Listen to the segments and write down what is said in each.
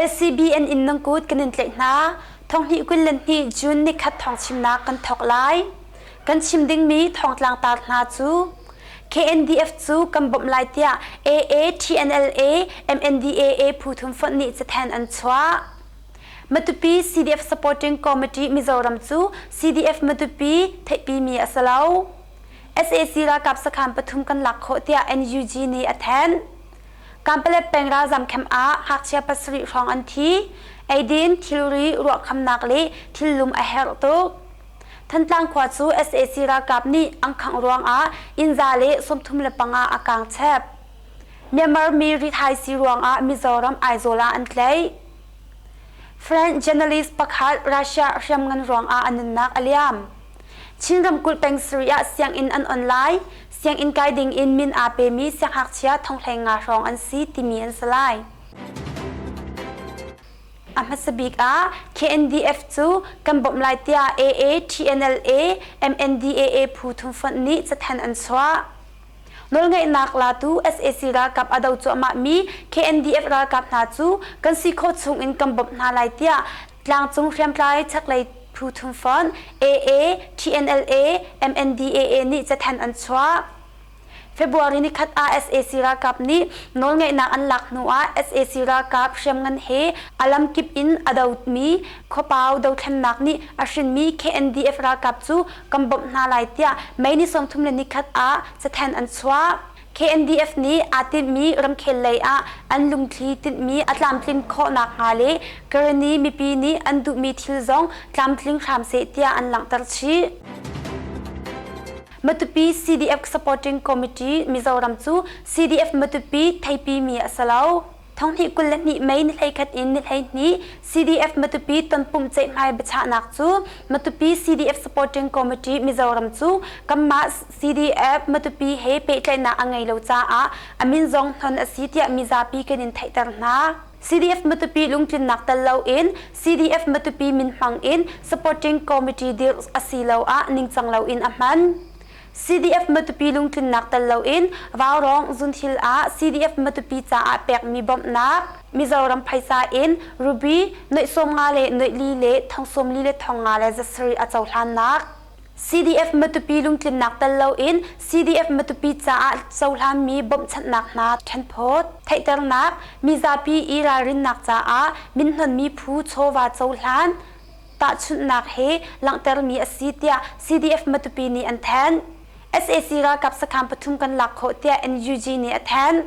LCBN in nan kut kan in tlaih hna. Thonghnih 22 June nikhat thawng chimnak kan thawk lai. Kan chim dingmi thawngtlang tar hna cu KNDF cu kan bawmh lai tiah AA, TNLA, MNDAA phu thum fonh nih cathanh an chuah. Matupi CDF Supporting Committee Mizoram cu CDF Matupi theihpimi a si lo. SAC ralkap sakhan pathum kan lak khawh tiah NUG nih a thanh. Kanpalet peng ralzam camp ah ngakchia pasarih hrawng an thi. Eidin, thilri, ruahkhamnak le thillum a herh tuk. Thantlang khua cu SAC ralkap nih an khangh ruangah inn za le 35 a kaang chep. Myanmar mi rithaisii ruangah Mizoram Aizawl ah an tlaih. French journalist pakhat Russia hriamngan ruangah a nunnak a liam. Chin ramkulh peng sarih ah sianginn an on lai. Sianginn kai ding in min aa pemi siangngakchia thonghleng nga hrawng an si timi an si lai. A hmasa bik ah KNDF cu kan bawmh lai tiah AA, TNLA, MNDAA phu thumfonh nih cathanh an chuah. Nawlngeihnak latu sac ralkap a do cuahmahmi KNDF ralkap hna cu kan si khawh chung in kan bawmh hna lai tiah tlangcung hriamtlai chaklei phu thumfonh AA, TNLA, MNDAA nih cathanh an chuah. February nikhat ah sac ralkap nih nawlngeihnak an lak hnu ah sac ralkap hriamngan he a lamkip in a domi khuapau dothlennak nih a hrinmi KNDF ralkap cu kan bawmh hna lai tiah May ni 31 ah cathanh an chuah. KNDF nih aa tinhmi ramkhel lei ah an lungthli tinhmi a tlamtlin khawh nakhnga le Karenni mipi nih an duhmi thil zong tlamtling hram seh tiah an langhter chih. Matupi CDF Supporting Committee Mizoram cu CDF Matupi theipi mi a si lo. Thonghnih 22 May ni 11 in ni 12 CDF Matupi tonpumh ceihmai biachahnak cu Matupi CDF Supporting Committee Mizoram cu kanmah CDF Matupi he pehtlaihnak a ngei lo caah a min zong hnon a si tiah mizapi kan in theihter hna. CDF Matupi lungtlinnak tel loin CDF Matupi min hmang in Supporting Committee dirh asiloah ningcang loin a hman. CDF Matupi lungtlinnak tel loin Vaurawng Zunthil ah CDF Matupi caah pekmi bawmhnak Mizoram phaisa in ruby nuaih 50 le nuaih li le thong 40 le thong nga le zasarih a cohlannak. CDF Matupi lungtlinnak tel loin CDF Matupi caah cohlanmi bawmhchanhnak hna ṭhenphawt. Theihternak, Mizapi i ralrinnak caah minhnonmi phu chawva cohlan tahchunhnak he langhtermi a si tiah CDF Matupi nih an thanh. SAC ralkap sakhan pathum kan lak khawh tiah NUG nih a thanh.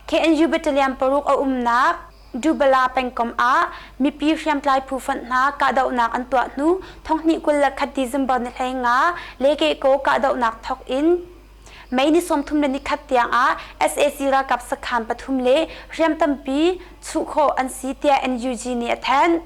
KNU Battalion paruk a umnak Dubala pengkomh ah mipi hriamtlai phu fonh hna kahdohnak an tuah hnu thonghnih 21 December ni 15 Lekehkaw kahdohnak thawk in May ni 31 tiang ah sac ralkap sakhan pathum le hriam tampi chuh khawh an si tiah NUG nih a thanh.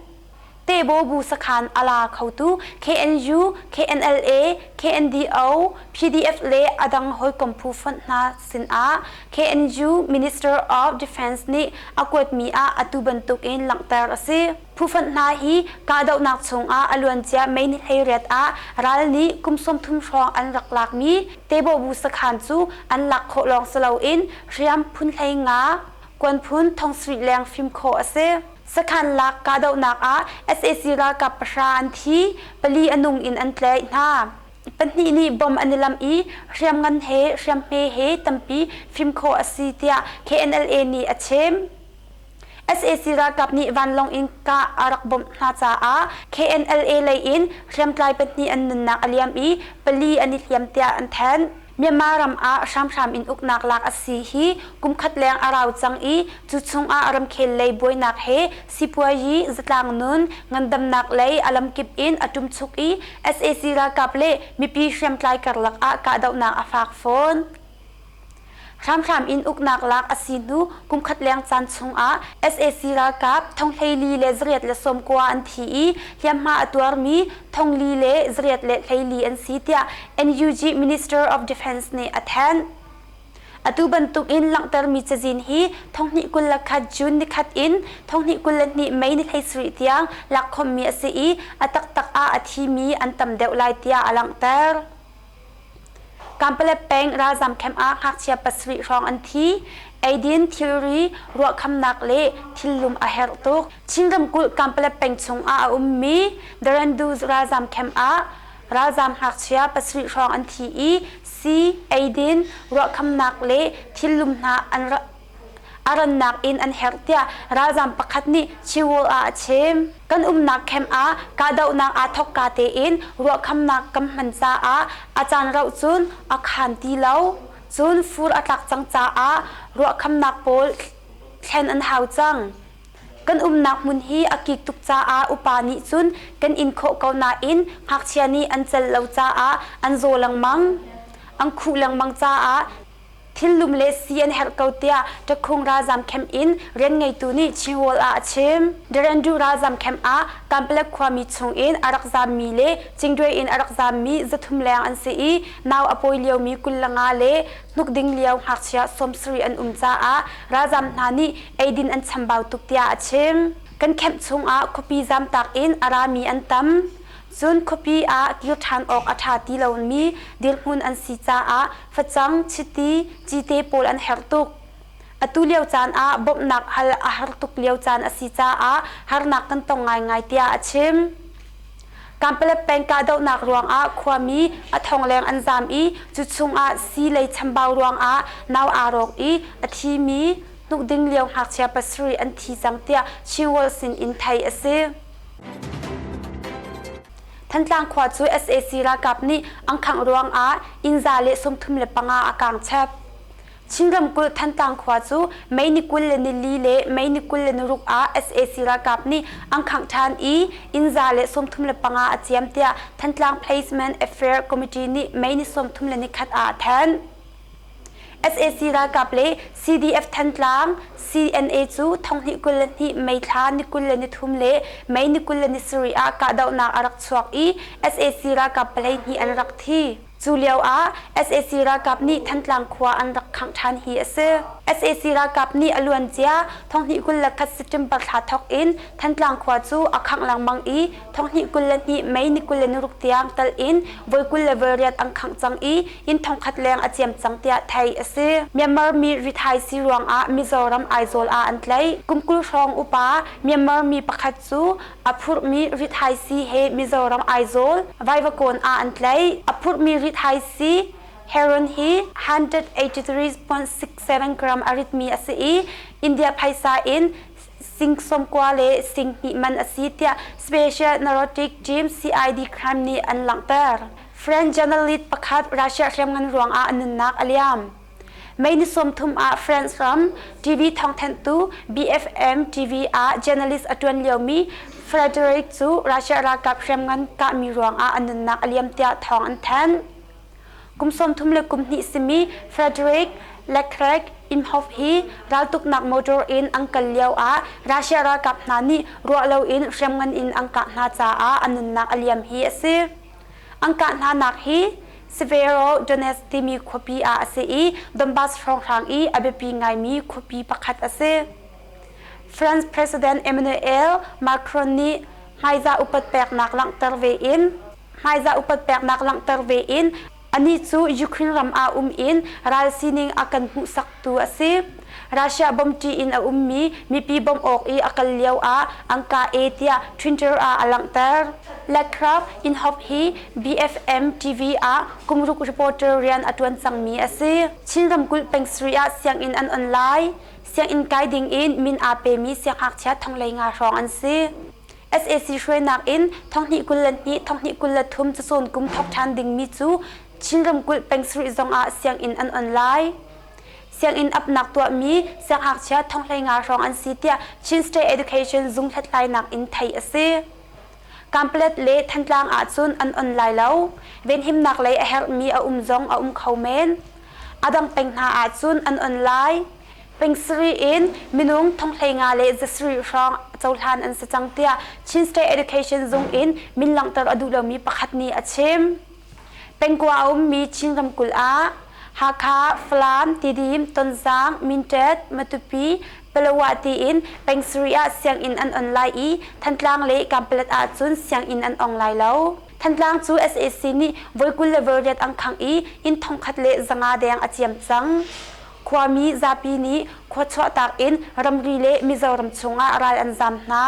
Tehbaw bu sakhan a la khotu KNU, KNLA, KNDO, PDF le a dang hawikom phu fonh hna sinah KNU Minister of Defense nih a kuatmi ah atu bantukin langhter a si. Phufonh hna hi kahdohnak chungah a luancia May ni 18 ah ral nih kum 30 hrawng an rak lakmi Tebawbu sakhan cu an lak khawh lawng si loin hriam phun 15, kuan phun thong sarih leng fim khawh a si. Sakhan lak kahdohnak ah sac ralkap pahra an thi, pali a nung in an tlaih hna. Pahnih nih bom an i lamh i hriamngan he hriamhme he tampi fim khawh a si tiah KNLA nih a chim. Sac ralkap nih vanlawng in kah a rak bawmh hna caah KNLA lei in hriamtlai pahnih an nunnak a liam i pali an i hliam tiah an thanh. Myanmar ram ah hramhram in uknak lak a si hi kumkhat leng a rau cang i cu chungah ramkhel lei buainak he sipuayi, zatlang nun, ngandamnak lei a lamkip in a ṭumchuk i sac ralkap le mipi hriamtlai karlak ah kahdohnak a fak fawn. Hramhram in uknak lak a si hnu kumkhat leng caan chungah sac ralkap thong 14 le 8 le 19 an thi i hliamhma a tuarmi thong li le 8 le 14 an si tiah NUG Minister of Defense nih a thanh. Atu bantuk in langhtermi cazin hi 2021 June nikhat in 2022 May ni 17 tiang lakkhawmmi a si i a taktak ah a thimi an tam deuh lai tiah a langhter. Kanpalet peng ralzam camp ah ngakchia pasarih hrawng an thi. Eidin thilri ruahkhamnak le thillum a herh tuk. Chin ramkulh Kanpalet peng chungah a ummi Darendu ralzam camp ah ralzam ngakchia pasarih hrawng an thi i sii, eidin, ruahkhamnak le thillum hna an a rannak in an herh tiah ralzam pakhat nih Chiwol ah a chim. Kan umnak camp ah kahdohnak aa thawkka tein ruahkhamnak kan hman caah a caan rauh cun a khan ti lo. Cun fur a tlak cang caah ruahkhamnak pawl thlen an hau cang. Kan umnak hmun hi a kik tuk caah upa nih cun kan in khawh ko nain ngakchia nih an celh lo caah an zaw lengmang. An khuh lengmang caah Thillum le sii an herh ko tiah Ṭakhung ralzam camp in rian ngeitu nih Chinworld ah a chim. Darendu ralzam camp ah Kanpalet khuami chung in a rak zaammi le Cingduai in a rak zaammi 300 leng an si i nau a pawi liomi 25 le hnukding lio ngakchia 70 an um caah ralzam hna nih eidin an chambau tuk tiah a chim. Kan camp chungah khuapi zamtak in a rami an tam. Cun khuapi ah kir ṭhan awk a ṭha ti lomi dirhmun an si caah facang, chiti, cite pawl an herh tuk. Atu lio caan ah bawmhnak hal a har tuk lio caan a si caah harnak kan tong ngaingai tiah a chim. Kanpalet peng kahdohnak ruangah khuami a thong leng an zaam i cu chungah sii lei chambau ruangah nau aa rawk i a thimi hnukding lio ngakchia pasarih an thi cang tiah Chinworld sin in theih a si. Thantlang khua cu sac ralkap nih an khangh ruangah inn 135 a kaang chap. Chin ramkulh Thantlang khua cu May ni 24 le May ni 26 ah sac ralkap nih an khangh ṭhan i inn 135 a ciam tiah Thantlang Placement Affair Committee nih May ni 31 ah a thanh. Sac ralkap le CDF Thantlang CNA cu thonghnih 22 May thla ni 23 le May ni 27 ah kahdohnak a rak chuak i sac ralkap 12 an rak thi. Cu lio ah sac ralkap nih Thantlang khua an rak khangh ṭhan hi a si. Sac ralkap nih a luancia thonghnih 21 September thla thawk in Thantlang khua cu a khangh lengmang i thonghnih 22 May ni 26 tiang tal in voi 28 an khangh cang i inn thongkhat leng a ciam cang tiah theih a si. Myanmar mi rithai si ruangah Mizoram Aizawl ah an tlaih. Kum 20 hrawng upa Myanmar mi pakhat cu a phurhmi rithai si he Mizoram Aizawl Vaivakawn ah an tlaih. A phurhmi rithai si heroin hi 183.67 gram a ritmi a si i India phaisa in sing sawmkua le sing hnih man a si tiah Special Narcotic Team CID Crime nih an langhter. French journalist pakhat Russia hriamngan ruangah a nunnak a liam. May ni 30 ah France ram TV thawngthanhtu BFM TV ah journalist a ṭuan liomi Frederick cu Russia ralkap hriamngan kahmi ruangah a nunnak a liam tiah thawng an thanh. Kum 30 le kum hnih simi Frederick Leclerc Imhoff hi raltuknak motor in an kal lioah Russia ralkap hna nih ruah loin hriamngan in an kah hna caah a nunnak a liam hi a si. An kah hnanak hi Severodonetsk timi khuapi ah a si i Donbas hrawnghrang i a biapi ngaimi khuapi pakhat a si. France President Emmanuel Macron nih hmaizah upat peknak langhter ve in hmaizah upat peknak langhter ve in Anih cu Ukraine ram ah um in ral sining a kan hmuhsaktu a si. Russia bomṭi in a ummi mipi bawmh awk i a kal lio ah an kah e tiah Twitter ah a langhter. Lecraft Inhofe hi BFM TV ah kumruk reporter rian a ṭuan cangmi a si. Chin ramkulh peng sarih ah sianginn an on lai. Sianginn kai ding in min aa pemi siangngakchia 1500 hrawng an si. Sac hruainak in thonghnih 22 thonghnih 23 cacawn kum thawk ṭhan dingmi cu Chin ramkulh peng sarih zongah sianginn an on lai. Sianginn apnak tuahmi siangngakchia 1500 hrawng an si tiah Chin State Education zung hlathlainak in theih a si. Kanpalet le Thantlang ahcun an on lai lo. Venhimnak lei a herhmi a um zong a um kho men. A dang peng hna ahcun an on lai. Peng sarih in minung thonghlei nga le zasarih hrawng cohlan an si cang tiah Chin State Education zung in min langhter a duh lomi pakhat nih a chim. Pengkua a ummi Chin ramkulh ah Hakha, Falam, Tidim, Tonzang, Mintet, Matupi, Palawa tiin peng sarih ah sianginn an on lai i Thantlang le Kanpalet ahcun sianginn an ong lai lo. Thantlang cu sac nih voi 28 an khangh i inn 1,100 deng a ciam cang. khuami zapi nih khua chuahtak in ramri le Mizoram chungah ral an zam hna.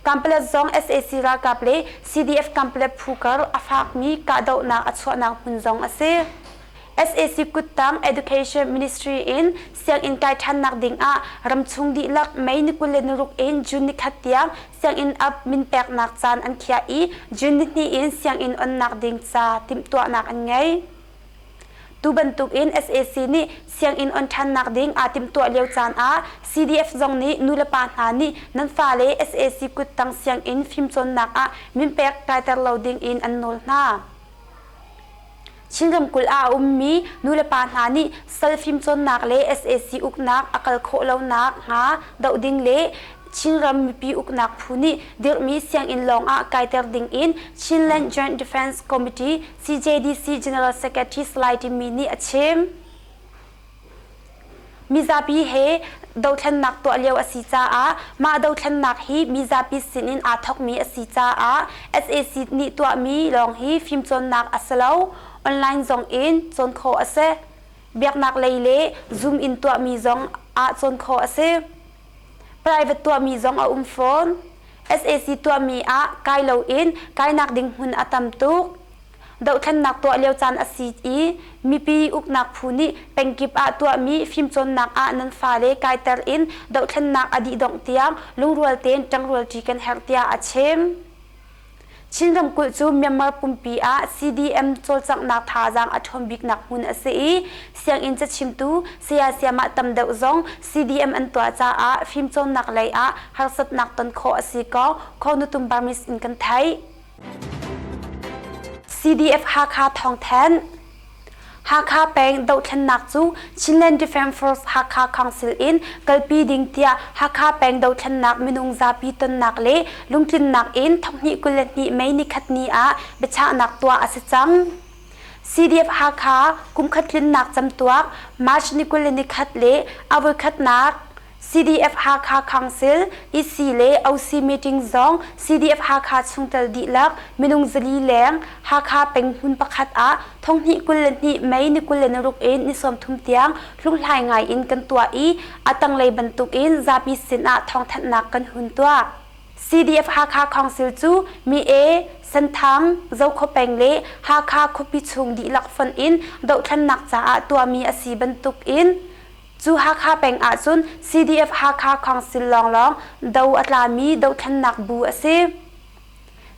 Kanpalet zong sac ralkap le CDF Kanpalet phu kar a fakmi kahdohnak a chuahnak hmun zong a si. Sac kuttang Education Ministry in sianginn kai ṭhannak ding ah ramchung dihlak May ni 26 in June ni khat tiang sianginn ap min peknak caan an khiah i June ni hnih in sianginn onnak ding ca timhtuahnak an ngei. Tu bantuk in sac nih sianginn on ṭhannak ding aa timhtuah lio caan ah CDF zong nih nulepa hna nih nan fale sac kuttang sianginn fimcawnnak ah min pek kaiter lo ding in an nawl hna. Chin ramkulh ah a ummi nulepa hna nih sal fimcawnnak le sac uknak a kal khawh lonak hnga doh ding le Chinram mipi uknak phu nih dirhmi sianginn lawng ah kaiter ding in Chinland Joint Defense Committee CJDC General Secretary Salai Timi nih a chim. Mizapi he dothlennak tuah lio a si caah mah dothlennak hi mizapi sinin aa thawkmi a si caah sac nih tuahmi lawng hi fimcawnnak a si lo. Online zong in cawn khawh a si. Biaknak lei le Zoom in tuahmi zong ah cawn khawh a si. Private tuahmi zong a um fawn. Sac tuahmi ah kai loin kainak ding hmun a tam tuk. Dohthlennak tuah lio caan a si i mipi uknak phu nih pengkip ah tuahmi fimcawnnak ah nan fale kaiter in dohthlennak a dih dongh tiang lungrual tein ṭangrualṭi kan herh tiah a chim. Chin ramkulh cu Myanmar pumpi ah CDM cawlcanghnak thazaang a ṭhawn biknak hmun a si i sianginn cachimtu saya sayamah tam deuh zong CDM an tuah caah fimcawnnak lei ah harsatnak ton khawh a si kong Khawnutum Burmese in kan theih. CDF Hakha thawngthanh Hakha peng dohthlennak cu Chinland Defence Force Hakha Council in kalpi ding tiah Hakha peng dohthlennak minung zapi tonnak le lungtlinnak in thonghnih 22 May nikhat ni ah biachahnak tuah a si cang. CDF Hakha kumkhat tlinnak camtuak March ni 21 le a voikhatnak CDF Hakha Council, EC le OC meeting zong CDF Hakha chungtel dihlak minung 400 leng Hakha peng hmun pakhat ah thonghnih 22 May ni 26 in ni 30 tiang hlunghlai ngai in kan tuah i a tanglei bantuk in zapi sin ah thawngthanhnak kan hun tuah. CDF Hakha Council cu Mi-e, Senthang, Zokhua peng le Hakha khuapi chung dihlak fonh in dohthlennak caah tuahmi a si bantuk in Cu Hakha peng ahcun CDF Hakha Council lawnglawng do a tlami dohthlennak bu a si.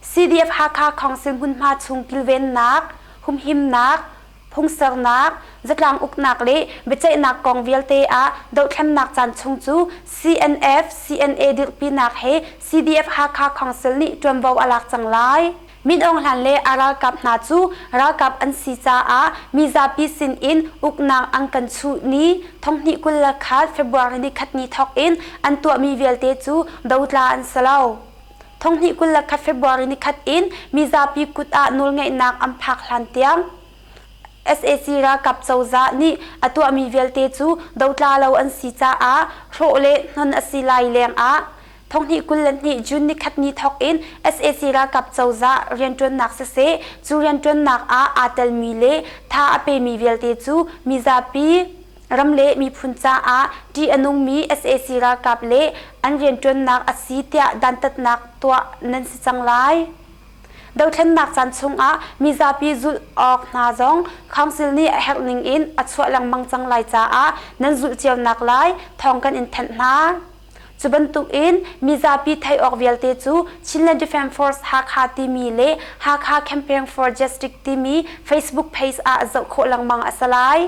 CDF Hakha Council hmunhma chung kilvennak, humhimnak, phungsernak, zatlang uknak le biaceihnak kong vialte ah dohthlennak caan chung cu CNF, CNA dirhpinak he CDF Hakha Council nih ṭuanvo a lak cang lai. Min Aung Hlaing le a ralkap hna cu ralkap an si caah mizapi sin in uknak an kan chuh ni thonghnih 21 February ni khat ni thawk in an tuahmi vialte cu dotla an si lo. Thonghnih 21 February ni khat in mizapi kut ah nawlngeihnak an phak hlan tiang sac ralkap cozah nih a tuahmi vialte cu dotla lo an si caah hrawh le hnon a si lai lengah Thonghnih 22 June nikhat ni thawk in sac ralkap cozah rianṭuannak siseh, cu rianṭuannak ah aa telmi le tha a pemi vialte cu mizapi ram le miphun caah ṭih a nungmi sac ralkap le an rianṭuannak a si tiah dantatnak tuah nan si cang lai. Dothlennak caan chungah mizapi zulh awk hna zong Council nih a herh ning in a chuah lengmang cang lai caah nan zulh cio naklai thawng kan in thanh hna. Cu bantukin mizapi theih awk vialte cu Chinland Defence Force Hakha timi le Hakha Campaign for Justice timi Facebook page ah zoh khawh lengmang a si lai.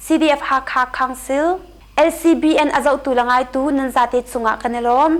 CDF Hakha Council LCBN a zohtu le ngaitu nan zate cungah kan i lawm.